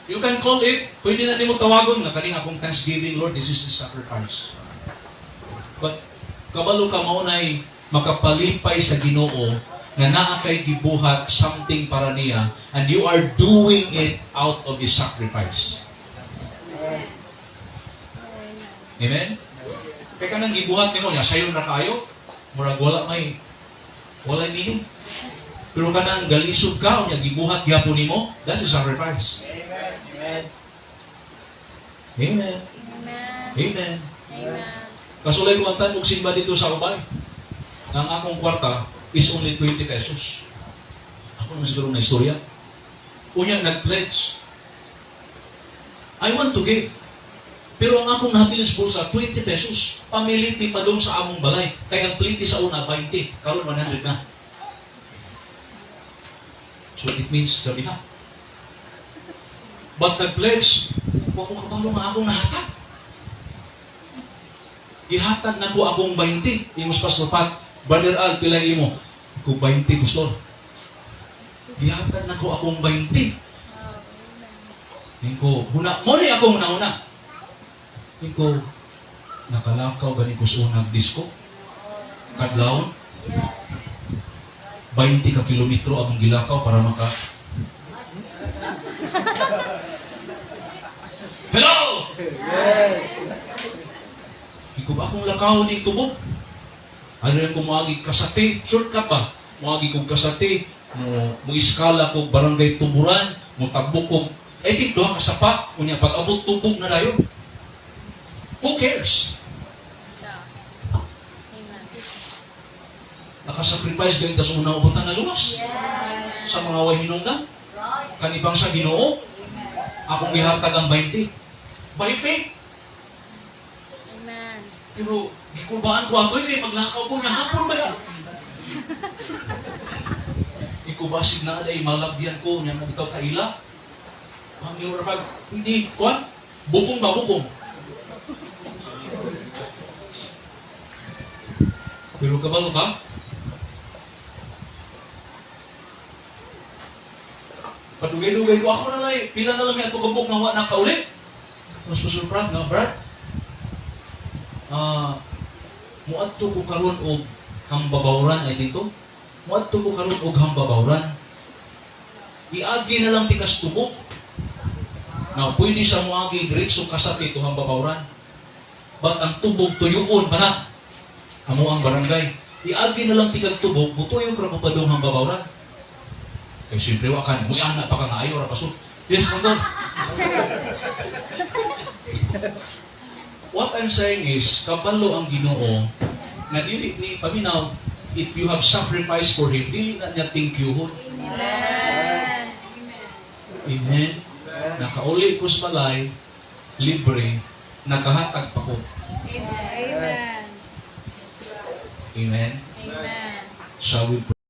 You can call it, pwede na nimo tawagon nga kaning akong thanksgiving, Lord, this is the sacrifice. But kabalo ka mao nay makapalipay sa Ginoo nga naa kay gibuhat something para niya and you are doing it out of a sacrifice. Amen? Kaya kanang gibuhat nimo niya, sayon ra kayo, murag wala may, wala meaning. Pero kanang galisod ka, unya gibuhat gyapon nimo, that's a sacrifice. Amen. Amen. Amen. Amen. Amen. Kasulay ko ang og simba dito sa Ubay. Ang akong kwarta is only 20 pesos. Ako naman siguro na istorya. Unya, nag-pledge. I want to give. Pero ang akong nahabilin sa bulsa, 20 pesos. Pamiliti pa doon sa among balay. Kaya ang pliti sa una, 20. Karon 100 na. So it means, gabi na. But nag-pledge, wa ko kabalo nga akong nahatag. Gihatag na ko akong 20. Ingos Pastor Pat, Brother Al, pila imo? Ko 20, Pastor. Gihatag na ko akong 20. Inko, huna, mo ni akong huna-huna. Inko, nakalakaw gani ko sa unang disco. Kadlawon. 20 ka kilometro akong gilakaw para maka. Hello! Yes. Iko ba akong lakaw ni tubok? Ano yung kung Kasati? Shortcut ba? Muagi kong Kasati, mo mo iskala ko barangay Tuburan, mo tabok ko ay di duha ka sapa, unya pag abot tubok na dayon. Who cares? Amen. Nakasacrifice gayon ta sa unang ubutan na luwas. Sa mga way hinungdan. Kanibang sa Ginoo, akong gihatag ang 20. By faith. Amen. Pero gikulbaan ko ato kay maglakaw ko nga hapon ba yan? Iko basig na ay malabyan ko nya nga bitaw kaila. Pangyo ra pag hindi kuan bukong ba bukong. Pero kabalo ka? Padugay-dugay ko ako na lang, pila na lang yung kabuk nga wa na kauli. Mas Pastor Brad nga Brad. Ah, muadto ko karon og hambabawran ay dito. Muadto ko karon og hambabawran. Iagi na lang tikas tubok. Now, pwede sa muagi diretso Kasati to hambabawran. But ang tubog tuyuon pa na. Amo ang barangay. Iagi na lang tikag tubok, mutuyo ra ko padung hambabawran. Eh, siyempre, wa ka, muy ana pa ka nga ayaw ra pasok. Yes, Pastor. What I'm saying is, kabalo ang Ginoo nga dili ni paminaw, if you have sacrificed for Him, dili na niya thank you. Amen. Amen. Nakauli ko sa balay, libre, nakahatag pa ko. Amen. Amen. Amen. Shall we pray?